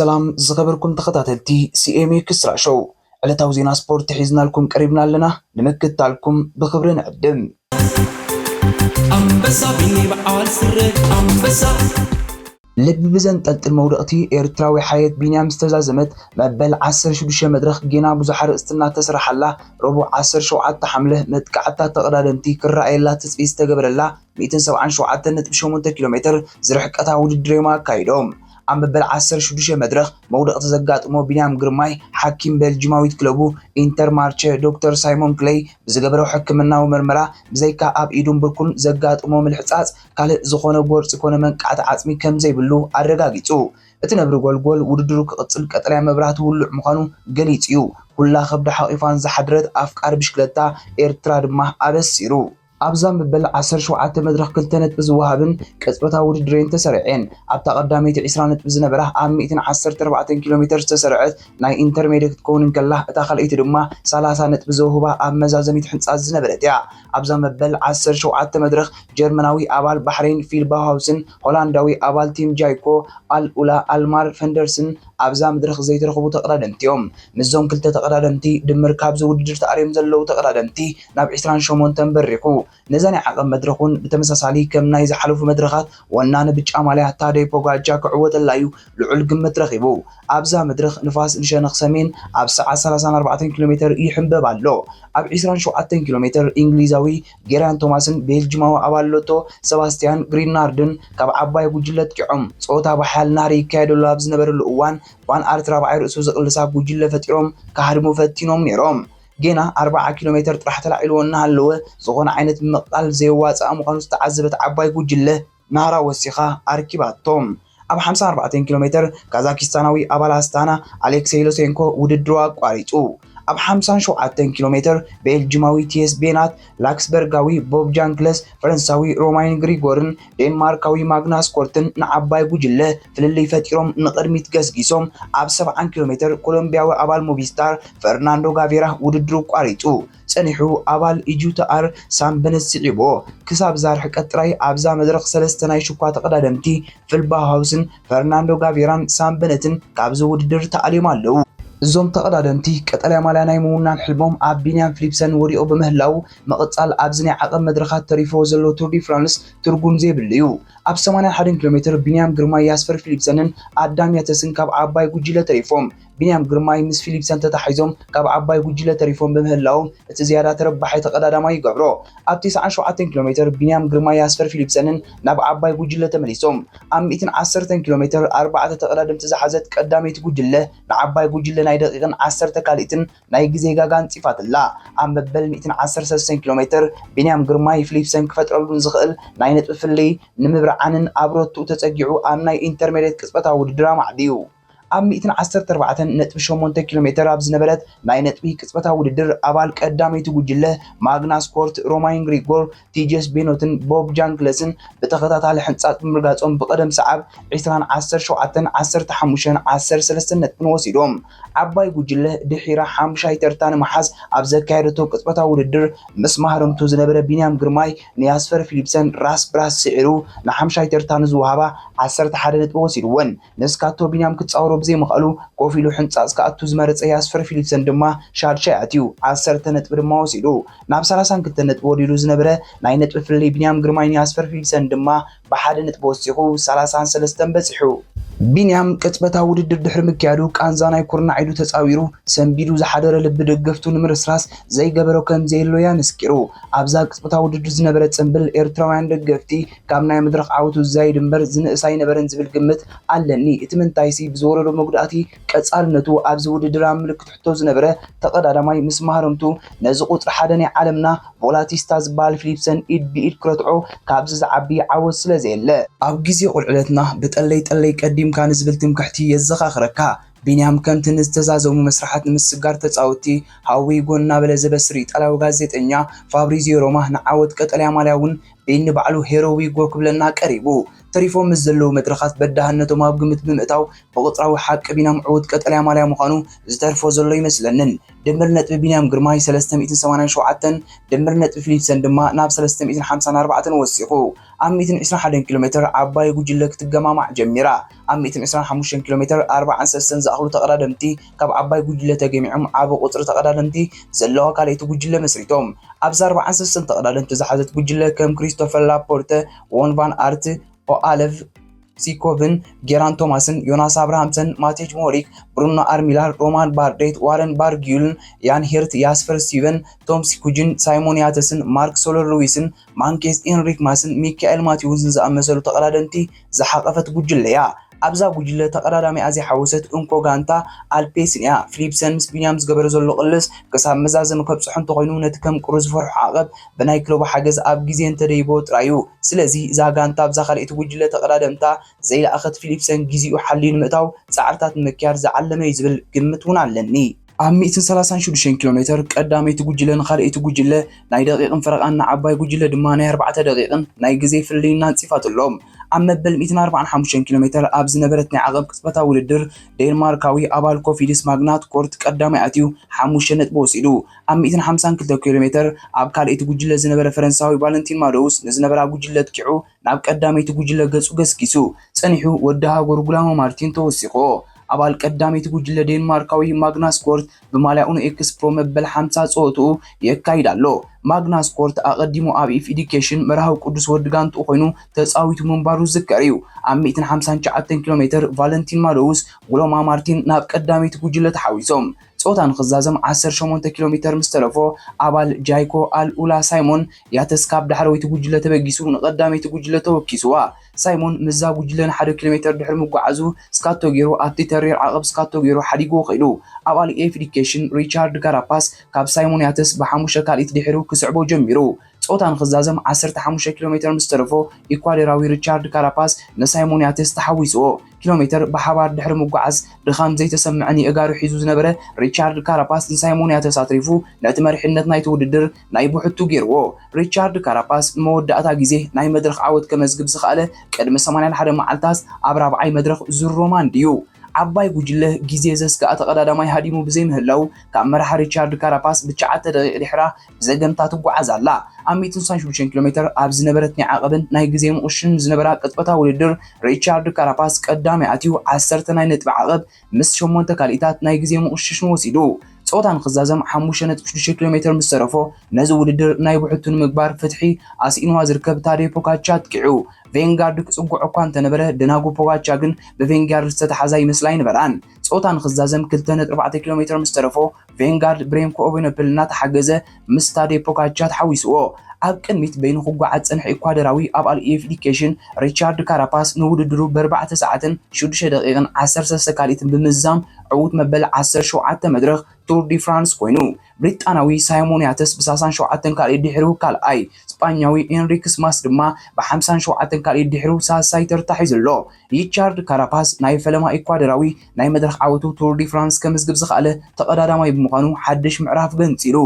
ሰላም ዝኸበርኩም ተኸታተልቲ ሲኤምኤ ኤክስትራ ሾው፣ ዕለታዊ ዜና ስፖርት ሒዝናልኩም ቀሪብና ኣለና። ንምክትታልኩም ብኽብሪ ንዕድም። ኣንበሳ ቢኒ በዓል ስረ ኣንበሳ። ልቢ ብዘንጠልጥል መውደቕቲ ኤርትራዊ ሓየት ቢንያም ዝተዛዘመት መበል ዓሰርተ ሽዱሽተ መድረኽ ጌና ብዙሕ ኣርእስቲ እናተሰርሓላ፣ ረቡዕ ዓሰርተ ሸውዓተ ሓምለ መጥቃዕታ ተቐዳደምቲ ክረኣየላ ትጽቢት ዝተገበረላ ሚእትን ሰብዓን ሸውዓተን ነጥቢ ሸሞንተ ኪሎ ሜትር ዝርሕቀታ ውድድር እዮም ኣካይዶም። ኣብ መበል ዓሰርተ ሽዱሽተ መድረኽ መውደቕቲ ዘጋጥሞ ቢንያም ግርማይ፣ ሓኪም ቤልጂማዊት ክለቡ ኢንተርማርቸ ዶክተር ሳይሞን ክለይ ብዝገበሮ ሕክምናዊ መርመራ፣ ብዘይካ ኣብ ኢዱን ብርኩን ዘጋጥሞ ምልሕጻጽ፣ ካልእ ዝኾነ ጎርጺ ኮነ መንቃዕቲ ዓጽሚ ከም ዘይብሉ ኣረጋጊጹ። እቲ ነብሪ ጎልጎል ውድድሩ ክቕጽል ቀጠልያ መብራህቲ ውሉዕ ምዃኑ ገሊጹ እዩ። ኩላ ከብዳ ሓቒፋን ዝሓድረት ኣፍቃሪ ብሽክለታ ኤርትራ ድማ ኣበሲሩ። ኣብዛ መበል ዓሰርተ ሸውዓተ መድረኽ ክልተ ነጥቢ ዝወሃብን ቅጽበታዊ ውድድር እየን ተሰሪዐን። ኣብታ ቀዳመይቲ ዕስራ ነጥቢ ዝነበራ ኣብ ሚእትን ዓሰርተ ኣርባዕተን ኪሎ ሜትር ዝተሰርዐት ናይ ኢንተርሜድየት ክትከውን እንከላ፣ እታ ካልኣይቲ ድማ ሰላሳ ነጥቢ ዘውህባ ኣብ መዛዘሚት ሕንጻጽ ዝነበረት እያ። ኣብዛ መበል ዓሰርተ ሸውዓተ መድረኽ ጀርመናዊ ኣባል ባሕሬን ፊል ባውሃውስን ሆላንዳዊ ኣባል ቲም ጃይኮ ኣልኡላ ኣልማር ፈንደርስን ኣብዛ መድረኽ ዘይተረኽቡ ተቐዳደምቲ እዮም። ምስዞም ክልተ ተቐዳደምቲ ድምር ካብዚ ውድድር ተኣርዮም ዘለዉ ተቐዳደምቲ ናብ ዕስራን ሸሞንተን በሪኹ። ነዛ ናይ ዓቐብ መድረኽ እውን ብተመሳሳሊ ከም ናይ ዝሓለፉ መድረኻት ወናኒ ብጫ ማልያ ታደይ ፖጋቻ ክዕወተላ እዩ ልዑል ግምት ረኺቡ። ኣብዛ መድረኽ ንፋስ ንሸነኽ ሰሜን ኣብ ሰዓት ሰላሳን ኣርባዕተን ኪሎ ሜትር ይሕንበብ ኣሎ። ኣብ ዕስራን ሸውዓተን ኪሎ ሜትር እንግሊዛዊ ጌራን ቶማስን ቤልጅማዊ ኣባል ሎቶ ሰባስቲያን ግሪናርድን ካብ ዓባይ ጉጅለ ኣጥቂዖም፣ ጸወታ ብሓያል ናህሪ ይካየደሉ ኣብ ዝነበረሉ እዋን፣ ቫን ኣርት ራብዓይ ርእሱ ዝቕልሳ ጉጅለ ፈጢሮም ክሃድሙ ፈቲኖም ነይሮም። ጌና ኣርብዓ ኪሎ ሜትር ጥራሕ ተላዒልዎ እናሃለወ፣ ዝኾነ ዓይነት ምቕላል ዘየዋጽኣ ምዃኑ ዝተዓዘበት ዓባይ ጉጅለ፣ ናህራ ወሲኻ ኣርኪባቶም። ኣብ ሓምሳን ኣርባዕተን ኪሎ ሜትር ካዛኪስታናዊ ኣባል ኣስታና ኣሌክሴይ ሉሴንኮ ውድድሩ ኣቋሪጹ። ኣብ ሓምሳን ሸውዓተን ኪሎ ሜትር ቤልጂማዊ ቲየስ ቤናት፣ ላክስበርጋዊ ቦብ ጃንክለስ፣ ፈረንሳዊ ሮማይን ግሪጎርን ዴንማርካዊ ማግናስ ኮርትን ንዓባይ ጉጅለ ፍልልይ ፈጢሮም ንቕድሚት ገስጊሶም። ኣብ ሰብዓን ኪሎ ሜትር ኮሎምቢያዊ ኣባል ሞቪስታር ፈርናንዶ ጋቬራ ውድድሩ ኣቋሪጹ። ጸኒሑ ኣባል ኢጂዩቲኣር ሳም በነት ስዒብዎ። ክሳብ እዛ ርሕቀት ጥራይ ኣብዛ መድረኽ ሰለስተ ናይ ሽኳ ተቐዳደምቲ ፊል ባውሃውስን ፈርናንዶ ጋቬራን ሳም በነትን ካብዚ ውድድር ተኣልዮም ኣለዉ። እዞም ተቐዳደምቲ ቀጠልያ ማልያ ናይ ምውናን ሕልሞም ኣብ ቢንያም ፊሊፕሰን ወዲቑ ብምህላዉ፣ ምቕጻል ኣብዚ ናይ ዓቐብ መድረኻት ተሪፍዎ ዘሎ ቱር ዲ ፍራንስ ትርጉም ዘይብሉ እዩ። ኣብ ሰማንያን ሓደን ኪሎ ሜትር ቢንያም ግርማይ፣ ያስፐር ፊሊፕሰንን ኣዳም ያተስን ካብ ዓባይ ጉጅለ ተሪፎም። ቢንያም ግርማይ ምስ ፊሊፕሰን ተታሒዞም ካብ ዓባይ ጉጅለ ተሪፎም ብምህላዎም፣ እቲ ዝያዳ ተረባሒ ተቐዳዳማይ ይገብሮ። ኣብ ተስዓን ሸውዓተን ኪሎ ሜትር ቢንያም ግርማይ፣ ያስፐር ፊሊፕሰንን ናብ ዓባይ ጉጅለ ተመሊሶም። ኣብ ሚእትን ዓሰርተን ኪሎ ሜትር ኣርባዕተ ተቐዳደምቲ ዝሓዘት ቀዳመይቲ ጉጅለ፣ ንዓባይ ጉጅለ ናይ ደቂቕን ዓሰርተ ካልኢትን ናይ ግዜ ጋጋ ኣንጺፋትላ። ኣብ መበል ሚእትን ዓሰርተ ሰለስተን ኪሎ ሜትር ቢንያም ግርማይ ፊሊፕሰን ክፈጥረሉ ንዝኽእል ናይ ነጥቢ ፍልልይ ንምብርዓንን ኣብ ሮቶኡ ተጸጊዑ ኣብ ናይ ኢንተርሜድየት ቅጽበታዊ ውድድር ኣማዕድዩ። ኣብ ሚእትን ዓሰርተ ኣርባዕተን ነጥቢ ሸሞንተ ኪሎ ሜትር ኣብ ዝነበረት ናይ ነጥቢ ቅጽበታዊ ውድድር፣ ኣባል ቀዳመይቲ ጉጅለ ማግናስ ኮርት ሮማይን ግሪጎር፣ ቲጀስ ቤኖትን ቦብ ጃንክለስን ብተኸታታሊ ሕንጻጽ ብምርጋጾም፣ ብቐደም ሰዓብ ዕስራን ዓሰርተ ሸውዓተን፣ ዓሰርተ ሓሙሽተን፣ ዓሰርተ ሰለስተን ነጥብን ወሲዶም። ዓባይ ጉጅለ ድሒራ ሓሙሻይ ተርታ ንምሓዝ ኣብ ዘካየደቶ ቅጽበታዊ ውድድር፣ ምስ ማህረምቱ ዝነበረ ቢንያም ግርማይ ንያስፐር ፊሊፕሰን ራስ ብራስ ስዒሩ ንሓምሻይ ተርታ ንዝወሃባ ዓሰርተ ሓደ ነጥቢ ወሲድወን። ንስካቶ ቢንያም ክጻወሮ ብዘይምኽኣሉ፣ ኮፍ ኢሉ ሕንጻጽ ክኣቱ ዝመረጸ ያስፐር ፊሊፕሰን ድማ ሻድሻይ ኣትዩ፣ ዓሰርተ ነጥቢ ድማ ወሲዱ። ናብ ሰላሳን ክልተን ነጥቢ ወሪዱ ዝነበረ ናይ ነጥቢ ፍልልይ ቢንያም ግርማይ ንያስፐር ፊሊፕሰን ድማ ብሓደ ነጥቢ ወሲኹ ሰላሳን ሰለስተን በጺሑ። ቢንያም ቅጽበታዊ ውድድር ድሕሪ ምክያዱ፣ ቃንዛ ናይ ኩርናዕ ኢዱ ተጻዊሩ፣ ሰንቢዱ ዝሓደረ ልቢ ደገፍቱ ንምርስራስ ዘይገበሮ ከም ዘየሎ ኣመስኪሩ። ኣብዛ ቅጽበታዊ ውድድር ዝነበረ ጽምብል ኤርትራውያን ደገፍቲ፣ ካብ ናይ መድረኽ ዓወቱ ዝዛይድ እምበር ዝንእስ ኣይነበረን ዝብል ግምት ኣለኒ። እቲ ምንታይሲ፣ ብዝወረዶ መጉዳእቲ ቀጻልነቱ ኣብዚ ውድድር ኣብ ምልክት ሕቶ ዝነበረ ተቐዳዳማይ፣ ምስ ማህረምቱ ነዚ ቁጽሪ ሓደ ናይ ዓለምና ቮላቲስታ ዝበሃል ፊሊፕሰን ኢድ ብኢድ ክረትዖ ካብዚ ዝዓቢ ዓወት ስለ ዘየለ። ኣብ ግዜ ቁልዕነትና ብጠለይ ጠለይ ቀዲምካ ንዝብል ትምክሕቲ የዘኻኽረካ። ቢንያም ከምቲ ንዝተዛዘሙ መስርሓት ንምስግጋር ተጻወትቲ ሃዊጎ እናበለ ዘበስር ኢጣልያዊ ጋዜጠኛ ፋብሪዚዮ ሮማ፣ ንዓወት ቀጠልያ ማልያ እውን ቢኒ ባዕሉ ሄሮ ዊጎ ክብለና ቀሪቡ። ተሪፎም ምስ ዘለዉ መድረኻት በዳህነቶም ኣብ ግምት ብምእታው፣ ብቕጽራዊ ሓቂ ቢንያም ዕዉት ቀጠልያ ማልያ ምዃኑ ዝተርፎ ዘሎ ይመስለንን። ድምር ነጥቢ ቢንያም ግርማይ ሰለስተ ሚእትን ሰማንያን ሸውዓተን፣ ድምር ነጥቢ ፊሊፕሰን ድማ ናብ ሰለስተ ሚእትን ሓምሳን ኣርባዕተን ወሲኹ። ኣብ ሚእትን ዕስራን ሓደን ኪሎ ሜትር ዓባይ ጉጅለ ክትገማማዕ ጀሚራ። ኣብ ሚእትን ዕስራን ሓሙሽተን ኪሎ ሜትር ኣርባዓን ሰለስተን ዝኣኽሉ ተቐዳደምቲ ካብ ዓባይ ጉጅለ ተገሚዖም ዓቢ ቁጽሪ ተቐዳደምቲ ዘለዋ ካልኣይቲ ጉጅለ መስሪቶም። ኣብዛ ኣርባዓን ሰለስተን ተቐዳደምቲ ዝሓዘት ጉጅለ ከም ክሪስቶፈር ላፖርተ፣ ዎን ቫን ኣርት፣ ኦኣለቭ ሲኮቭን፣ ጌራን ቶማስን፣ ዮናስ ኣብርሃምሰን፣ ማቴጅ ሞሪክ፣ ብሩኖ ኣርሚላር፣ ሮማን ባርዴት፣ ዋረን ባርጊዩልን፣ ያን ሄርት፣ ያስፐር ስቲቨን፣ ቶም ሲኩጅን፣ ሳይሞን ያተስን፣ ማርክ ሶለር ሉዊስን፣ ማንኬስ ኤንሪክ ማስን፣ ሚካኤል ማቲውስን ዝኣመሰሉ ተቐዳደምቲ ዝሓቐፈት ጉጅለ እያ። ኣብዛ ጉጅለ ተቐዳዳሚኣ ዘይሓወሰት እንኮ ጋንታ ኣልፔስን እያ። ፊሊፕሰን ምስ ቢንያም ዝገበረ ዘሎ ቅልስ ክሳብ መዛዘሚ ከብጽሖ እንተኾይኑ፣ ነቲ ከም ቁሩብ ዝፈርሖ ዓቐብ ብናይ ክለቡ ሓገዝ ኣብ ግዜ እንተደይቦ ጥራይ እዩ። ስለዚ እዛ ጋንታ ኣብዛ ካልኣይቲ ጉጅለ ተቐዳደምታ ዘይለኣኸት ፊሊፕሰን ግዜኡ ሓልዩ ንምእታው ጻዕርታት ንምክያድ ዝዓለመ እዩ ዝብል ግምት እውን ኣለኒ። ኣብ ሚእትን ሰላሳን ሽዱሽተን ኪሎ ሜትር ቀዳመይቲ ጉጅለ ንኻልኣይቲ ጉጅለ ናይ ደቂቕን ፈረቓን ንዓባይ ጉጅለ ድማ ናይ ኣርባዕተ ደቂቕን ናይ ግዜ ፍልልይን ኣንጺፋትሎም። ኣብ መበል ሚእትን ኣርባዓን ሓሙሽተን ኪሎ ሜትር ኣብ ዝነበረት ናይ ዓቐብ ቅጽበታዊ ውድድር ዴንማርካዊ ኣባል ኮፊድስ ማግናት ኮርት ቀዳማይ ኣትዩ ሓሙሽተ ነጥቢ ወሲዱ። ኣብ ሚእትን ሓምሳን ክልተን ኪሎ ሜትር ኣብ ካልኣይቲ ጉጅለ ዝነበረ ፈረንሳዊ ቫለንቲን ማዶውስ ንዝነበራ ጉጅለ ኣጥቂዑ ናብ ቀዳመይቲ ጉጅለ ገጹ ገስጊሱ። ጸኒሑ ወዲ ሃገሩ ጉላሞ ማርቲን ተወሲኽዎ። ኣባል ቀዳመይቲ ጉጅለ ዴንማርካዊ ማግናስ ኮርት ብማልያ ኡኖ ኤክስ ፕሮ መበል ሓምሳ ጸወትኡ የካይድ ኣሎ። ማግናስ ኮርት ኣቐዲሙ ኣብ ኢፍ ኤዲኬሽን መርሃዊ ቅዱስ ወዲ ጋንትኡ ኮይኑ ተጻዊቱ ምንባሩ ዝዝከር እዩ። ኣብ ሚእትን ሓምሳን ትሽዓተን ኪሎ ሜትር ቫለንቲን ማዶውስ ጉሎማ ማርቲን ናብ ቀዳመይቲ ጉጅለ ተሓዊሶም። ጾታ ንኽዛዘም ዓሰርተ ሸሞንተ ኪሎ ሜትር ምስ ተረፎ፣ ኣባል ጃይኮ ኣል ኡላ ሳይሞን ያተስ ካብ ዳሕረወይቲ ጉጅለ ተበጊሱ ንቐዳመይቲ ጉጅለ ተወኪስዋ። ሳይሞን ምስዛ ጉጅለ ንሓደ ኪሎ ሜትር ድሕሪ ምጉዓዙ፣ ስካቶ ጌሮ ኣብቲ ተሪር ዓቐብ ስካቶ ጌሮ ሓዲግዎ ከይዱ። ኣባል ኤፍ ኤዲኬሽን ሪቻርድ ካራፓስ ካብ ሳይሞን ያተስ ብሓሙሽተ ካልኢት ድሒሩ ክስዕቦ ጀሚሩ። ጾታ ንኽዛዘም ዓሰርተ ሓሙሽተ ኪሎ ሜትር ምስ ተረፎ፣ ኢኳዶራዊ ሪቻርድ ካራፓስ ንሳይሞን ያተስ ተሓዊስዎ። ኪሎ ሜትር ብሓባር ድሕሪ ምጉዓዝ ድኻም ዘይተሰምዐ ንየእጋሩ ሒዙ ዝነበረ ሪቻርድ ካራፓስ ንሳይሞን ያተስ ኣትሪፉ ነቲ መሪሕነት ናይቲ ውድድር ናይ ብሕቱ ገይርዎ። ሪቻርድ ካራፓስ ንመወዳእታ ግዜ ናይ መድረኽ ዓወት ከመዝግብ ዝኸኣለ ቅድሚ ሰማንያን ሓደን መዓልታት ኣብ ራብዓይ መድረኽ ዙር ሮማ እንድዩ። ዓባይ ጉጅለ ግዜ ዘስግኣ ተቐዳዳማይ ሃዲሙ ብዘይምህላው ካብ መራሒ ሪቻርድ ካራፓስ ብትሽዓተ ደቂቕ ድሕራ ብዘገምታ ትጓዓዝ ኣላ። ኣብ ሚእትን ስሳን ሽዱሽተን ኪሎ ሜትር ኣብ ዝነበረት ናይ ዓቐብን ናይ ግዜ ምቕሽሽን ዝነበራ ቅጽበታዊ ውድድር ሪቻርድ ካራፓስ ቀዳማይ ኣትዩ ዓሰርተ ናይ ነጥቢ ዓቐብ ምስ ሸሞንተ ካልኢታት ናይ ግዜ ምቕሽሽን ወሲዱ። ጾታ ንኽዛዘም ሓሙሽተ ነጥቢ ሽዱሽተ ኪሎ ሜትር ምስ ተረፎ ነዚ ውድድር ናይ ብሕቱ ንምግባር ፍትሒ ኣስኢንዋ ዝርከብ ታዴ ፖጋቻ ኣጥቂዑ። ቬንጋርድ ክጽግዖ እኳ እንተነበረ፣ ደናጉ ፖጋቻ ግን ብቬንጋርድ ዝተታሕዛ ይመስላ ኣይነበራን። ጾታ ንኽዛዘም ክልተ ነጥቢ ኣርባዕተ ኪሎ ሜትር ምስ ተረፎ፣ ቬንጋርድ ብሬምኮ ኦቬኖፕል እናተሓገዘ ምስ ታዴ ፖጋቻ ተሓዊስዎ። ኣብ ቅድሚት በይኑ ክጓዓዝ ዝጸንሐ ኢኳዶራዊ ኣባል ኤፍ ኤዲኬሽን ሪቻርድ ካራፓስ ንውድድሩ ብኣርባዕተ ሰዓትን ሽዱሽተ ደቂቕን ዓሰርተ ሰለስተ ካልኢትን ብምዝዛም ዕዉት መበል ዓሰርተ ሸውዓተ መድረኽ ቱር ዲ ፍራንስ ኮይኑ። ብሪጣናዊ ሳይሞን ያተስ ብሰላሳን ሸውዓተን ካልኢት ድሒሩ ካልኣይ፣ ስጳኛዊ ኤንሪክ ስማስ ድማ ብሓምሳን ሸውዓተን ካልኢት ድሒሩ ሳልሳይ ተርታ ሒዙ ኣሎ። ሪቻርድ ካራፓስ ናይ ፈለማ ኢኳዶራዊ ናይ መድረኽ ዓወቱ ቱር ዲ ፍራንስ ከምዝግብ ዝኸኣለ ተቐዳዳማይ ብምዃኑ ሓድሽ ምዕራፍ ገንጺሉ።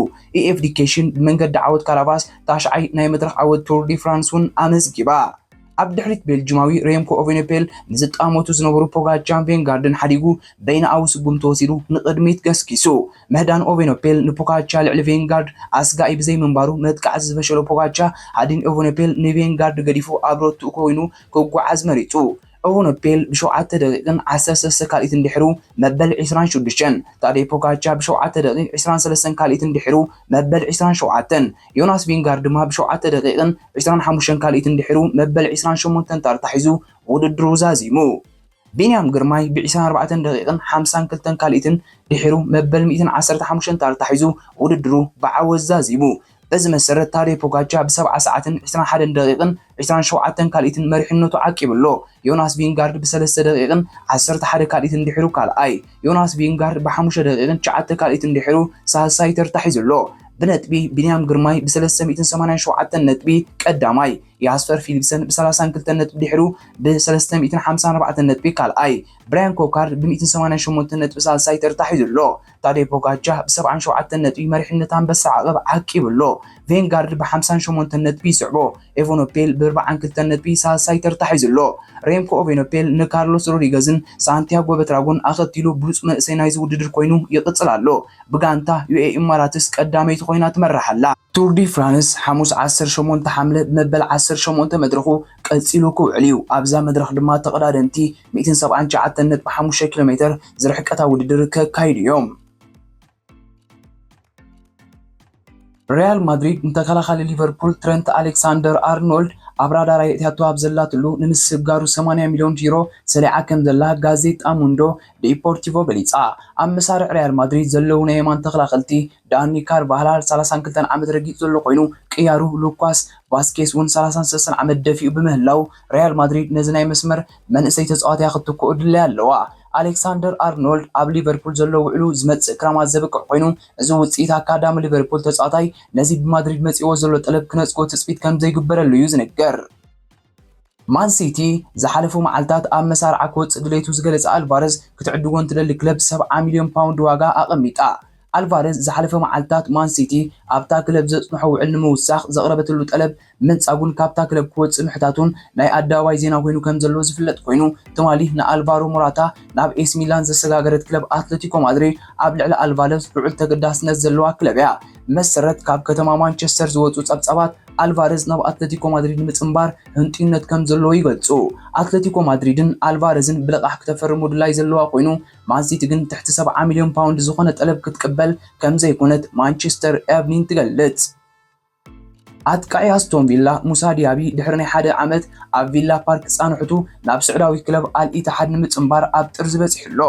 ኢኤፍ ኤዲኬሽን ብመንገዲ ዓወት ካራፓስ ታሽዓይ ናይ መድረኽ ዓወት ቱር ዲ ፍራንስ እውን ኣመዝጊባ። ኣብ ድሕሪት ቤልጅማዊ ሬምኮ ኦቬኖፔል ንዝጣመቱ ዝነበሩ ፖጋቻን ቬንጋርድን ሓዲጉ በይንኣዊ ስጉምቲ ወሲዱ ንቕድሚት ገስጊሱ። ምህዳን ኦቬኖፔል ንፖጋቻ ልዕሊ ቬንጋርድ ኣስጋኢ ብዘይምንባሩ መጥቃዕቲ ዝፈሸሎ ፖጋቻ ሃዲን ኦቬኖፔል ንቬንጋርድ ገዲፉ ኣብ ሮትኡ ኮይኑ ክጓዓዝ መሪጹ። ኦቨኖፔል ብሸውዓተ ደቂቕን ዓሰርተ ሰለስተ ካልኢትን ድሕሩ መበል ዕስራን ሽዱሽተን፣ ታዴ ፖጋቻ ብሸውዓተ ደቂቕ ዕስራን ሰለስተን ካልኢትን ድሕሩ መበል ዕስራን ሸውዓተን፣ ዮናስ ቪንጋርድ ድማ ብሸውዓተ ደቂቕን ዕስራን ሓሙሽተን ካልኢትን ድሕሩ መበል ዕስራን ሸሞንተን ታርታ ሒዙ ውድድሩ ዛዚሙ። ቢንያም ግርማይ ብዕስራን ኣርባዕተን ደቂቕን ሓምሳን ክልተን ካልኢትን ድሕሩ መበል ሚእትን ዓሰርተ ሓሙሽተን ታርታ ሒዙ ውድድሩ ብዓወት ዛዚሙ። በዚ መሰረት ታዴ ፖጋቻ ብሰብዓ ሰዓትን ዕስራን ሓደን ደቂቕን ዕስራን ሸውዓተን ካልኢትን መሪሕነቱ ዓቂቡ ኣሎ። ዮናስ ቪንጋርድ ብሰለስተ ደቂቕን ዓሰርተ ሓደ ካልኢትን ድሕሩ ካልኣይ፣ ዮናስ ቪንጋርድ ብሓሙሽተ ደቂቕን ትሽዓተ ካልኢትን ድሕሩ ሳልሳይ ተርታ ሒዙ ኣሎ። ብነጥቢ ቢንያም ግርማይ ብሰለስተ ሚእትን ሰማንያን ሸውዓተን ነጥቢ ቀዳማይ፣ ያስፐር ፊሊፕሰን ብ ሰላሳን ክልተን ነጥቢ ድሒሩ ብ ሰለስተ ሚእትን ሓምሳን ኣርባዕተን ነጥቢ ካልኣይ፣ ብራያን ኮካርድ ብ ሚእትን ሰማንያን ሸሞንተን ነጥቢ ሳልሳይ ተርታ ሒዙ ኣሎ። ታዴ ፖጋቻ ብ ሰብዓን ሸውዓተን ነጥቢ መሪሕነት ኣንበሳ ዓቐብ ዓቂቡ ኣሎ። ቬንጋርድ ብ ሓምሳን ሸሞንተን ነጥቢ ይስዕቦ። ኤቨኖፔል ብ ኣርባዓን ክልተን ነጥቢ ሳልሳይ ተርታ ሒዙ ኣሎ። ሬምኮ ኤቨኖፔል ንካርሎስ ሮድሪገዝን ሳንቲያጎ በትራጎን ኣኸቲሉ ብሉጽ መንእሰይ ናይዚ ውድድር ኮይኑ ይቕጽል ኣሎ። ብጋንታ ዩ ኤ ኢ ኢማራትስ ቀዳመይቲ ኮይና ትመርሕ ኣላ። ቱር ዲ ፍራንስ ሓሙስ ዓሰርተ ሸሞንተ ሓምለ ብመበል ዓሰርተ ሸሞንተ መድረኹ ቀጺሉ ክውዕል እዩ። ኣብዛ መድረኽ ድማ ተቐዳደምቲ ሚእትን ሰብዓን ትሽዓተን ነጥቢ ሓሙሽተ ኪሎ ሜተር ዝርሕቀታ ውድድር ከካይዱ እዮም። ሪያል ማድሪድ ንተኸላኻሊ ሊቨርፑል ትረንት ኣሌክሳንደር ኣርኖልድ ኣብ ራዳራ የእትያቶ ኣብ ዘላትሉ፣ ንምስግጋሩ ሰማንያ ሚልዮን ዩሮ ሰሊዓ ከም ዘላ ጋዜጣ ሙንዶ ዲፖርቲቮ ገሊጻ። ኣብ መሳርዕ ሪያል ማድሪድ ዘለዉ ናይ የማን ተኸላኸልቲ ዳኒ ካርቫሃል ሰላሳን ክልተን ዓመት ረጊጹ ዘሎ ኮይኑ፣ ቅያሩ ሉካስ ቫስኬስ እውን ሰላሳን ሰለስተን ዓመት ደፊኡ ብምህላው፣ ሪያል ማድሪድ ነዚ ናይ መስመር መንእሰይ ተጻዋታይ ክትክኦ ድለያ ኣለዋ። ኣሌክሳንደር ኣርኖልድ ኣብ ሊቨርፑል ዘሎ ውዕሉ ዝመጽእ ክረማት ዘብቅዕ ኮይኑ፣ እዚ ውጽኢት ኣካዳሚ ሊቨርፑል ተጻዋታይ ነዚ ብማድሪድ መጺእዎ ዘሎ ጠለብ ክነጽጎ ትጽቢት ከም ዘይግበረሉ እዩ ዝንገር። ማን ሲቲ ዝሓለፉ መዓልታት ኣብ መሳርዓ ክወጽእ ድሌቱ ዝገለጸ ኣልቫረዝ፣ ክትዕድጎ እንትደሊ ክለብ ሰብዓ ሚልዮን ፓውንድ ዋጋ ኣቐሚጣ። ኣልቫረዝ ዝሓለፈ መዓልታት ማን ሲቲ ኣብታ ክለብ ዘጽንሖ ውዕል ንምውሳኽ ዘቕረበትሉ ጠለብ ምንጻጉን ካብታ ክለብ ክወጽእ ምሕታቱን ናይ ኣደባባይ ዜና ኮይኑ ከም ዘሎ ዝፍለጥ ኮይኑ፣ ትማሊ ንኣልቫሮ ሞራታ ናብ ኤስ ሚላን ዘሰጋገረት ክለብ ኣትለቲኮ ማድሪድ ኣብ ልዕሊ ኣልቫረዝ ልዑል ተገዳስነት ዘለዋ ክለብ እያ። መሰረት ካብ ከተማ ማንቸስተር ዝወጹ ጸብጻባት፣ ኣልቫረዝ ናብ ኣትለቲኮ ማድሪድ ንምጽንባር ህንጡይነት ከም ዘለዎ ይገልጹ። ኣትለቲኮ ማድሪድን ኣልቫረዝን ብልቓሕ ክተፈርሙ ድላይ ዘለዋ ኮይኑ፣ ማንሲቲ ግን ትሕቲ ሰብዓ ሚልዮን ፓውንድ ዝኾነ ጠለብ ክትቅበል ከም ዘይኮነት ማንቸስተር ኤቭኒን ትገልጽ። ኣጥቃዒ ኣስቶን ቪላ ሙሳ ዲያቢ ድሕሪ ናይ ሓደ ዓመት ኣብ ቪላ ፓርክ ጻንሕቱ ናብ ስዑዳዊት ክለብ ኣል ኢትሓድ ንምጽንባር ኣብ ጥርዚ በጺሑ ኣሎ።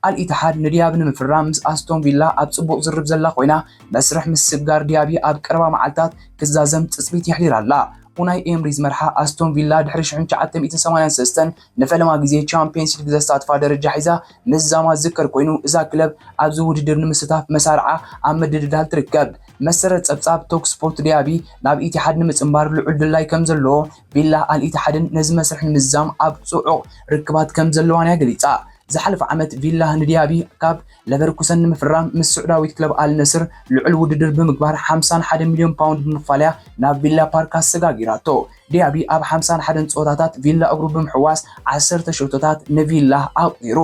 ኣል ኢትሓድ ንዲያቢ ንምፍራም ምስ ኣስቶን ቪላ ኣብ ጽቡቕ ዝርርብ ዘላ ኮይና፣ መስርሕ ምስግጋር ዲያቢ ኣብ ቀረባ መዓልታት ክዛዘም ትጽቢት የሕዲራ ኣላ። ኡናይ ኤምሪ ዝመርሓ ኣስቶን ቪላ ድሕሪ ሽሕን ትሽዓተ ሚእትን ሰማንያን ሰለስተን ንፈለማ ግዜ ቻምፒየንስ ሊግ ዘሳትፋ ደረጃ ሒዛ ምዝዛማ ዝዝከር ኮይኑ፣ እዛ ክለብ ኣብዚ ውድድር ንምስታፍ መሳርዓ ኣብ ምድልዳል ትርከብ። መሰረት ጸብጻብ ቶክ ስፖርት ዲያቢ ናብ ኢቲሓድ ንምጽንባር ልዑል ድላይ ከም ዘለዎ፣ ቪላ ኣል ኢቲሓድን ነዚ መስርሕ ንምዝዛም ኣብ ጽዑቕ ርክባት ከም ዘለዋን እያ ገሊጻ። ዝሓለፈ ዓመት ቪላ ንዲያቢ ካብ ለቨርኩሰን ንምፍራም ምስ ስዑዳዊት ክለብ ኣል ነስር ልዑል ውድድር ብምግባር ሓምሳን ሓደን ሚልዮን ፓውንድ ብምኽፋል እያ ናብ ቪላ ፓርክ ኣሰጋጊራቶ። ዲያቢ ኣብ ሓምሳን ሓደን ጸወታታት ቪላ እግሩ ብምሕዋስ ዓሰርተ ሸቶታት ንቪላ ኣቑጺሩ።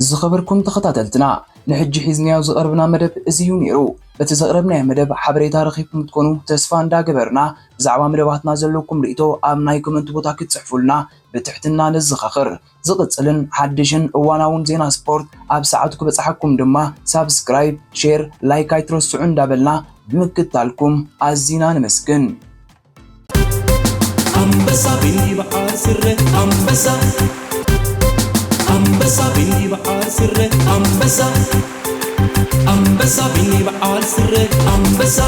ዝኸበርኩም ተኸታተልትና፣ ንሕጂ ሒዝናዮ ዝቐርብና መደብ እዚ እዩ ነይሩ። በቲ ዘቕረብናዮ መደብ ሓበሬታ ረኺብኩም ክትኮኑ ተስፋ እንዳገበርና፣ ብዛዕባ መደባትና ዘለኩም ርእይቶ ኣብ ናይ ኮመንት ቦታ ክትጽሕፉልና ብትሕትና ነዘኻኽር። ዝቕጽልን ሓድሽን እዋናውን ዜና ስፖርት ኣብ ሰዓቱ ክበጽሓኩም ድማ ሳብስክራይብ፣ ሼር፣ ላይክ ኣይትረስዑ እንዳበልና ብምክታልኩም ኣዚና ነመስግን። ኣንበሳ ቢኒ በዓል ስረ ኣንበሳ፣ ኣንበሳ ቢኒ በዓል ስረ ኣንበሳ፣ ኣንበሳ ቢኒ በዓል ስረ ኣንበሳ።